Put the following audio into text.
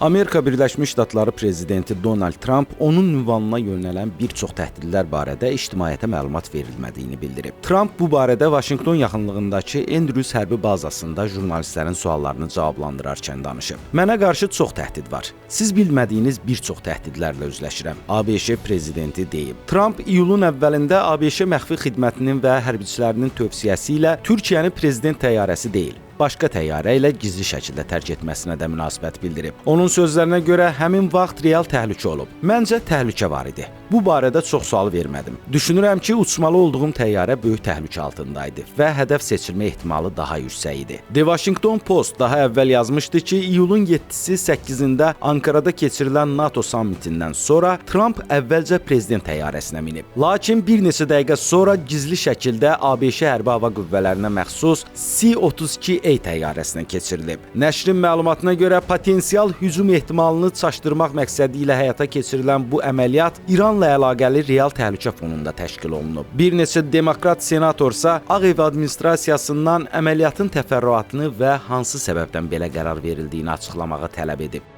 Amerika Birləşmiş Ştatları prezidenti Donald Tramp onun ünvanına yönələn bir çox təhdidlər barədə ictimaiyyətə məlumat verilmədiyini bildirib. Tramp bu barədə Vaşinqton yaxınlığındakı Andrews hərbi bazasında jurnalistlərin suallarını cavablandırarkən danışıb. Mənə qarşı çox təhdid var. Siz bilmədiyiniz bir çox təhdidlərlə üzləşirəm, ABŞ prezidenti deyib. Tramp iyulun əvvəlində ABŞ məxfi xidmətinin və hərbiçilərinin tövsiyəsi ilə Türkiyəni prezident təyyarəsi deyil, başqa təyyarə ilə gizli şəkildə tərk etməsinə də münasibət bildirib. Onun sözlərinə görə həmin vaxt real təhlükə olub. Məncə təhlükə var idi. Bu barədə çox sual vermədim. Düşünürəm ki, uçmalı olduğum təyyarə böyük təhlükə altında idi və hədəf seçilmə ehtimalı daha yüksək idi. The Washington Post daha əvvəl yazmışdı ki, iyulun 7-si 8-də Ankarada keçirilən NATO sammitindən sonra Tramp əvvəlcə prezident təyyarəsinə minib. Lakin bir neçə dəqiqə sonra gizli şəkildə ABŞ hərbi hava qüvvələrinə məxsus C-32A təyyarəsinə keçirilib. Nəşrin məlumatına görə potensial hücum ehtimalını çaşdırmaq məqsədi ilə həyata keçirilən bu əməliyyat İranla əlaqəli real təhlükə fonunda təşkil olunub. Bir neçə demokrat senatorsa Ağ Ev administrasiyasından əməliyyatın təfərrüatını və hansı səbəbdən belə qərar verildiyini açıqlamağı tələb edib.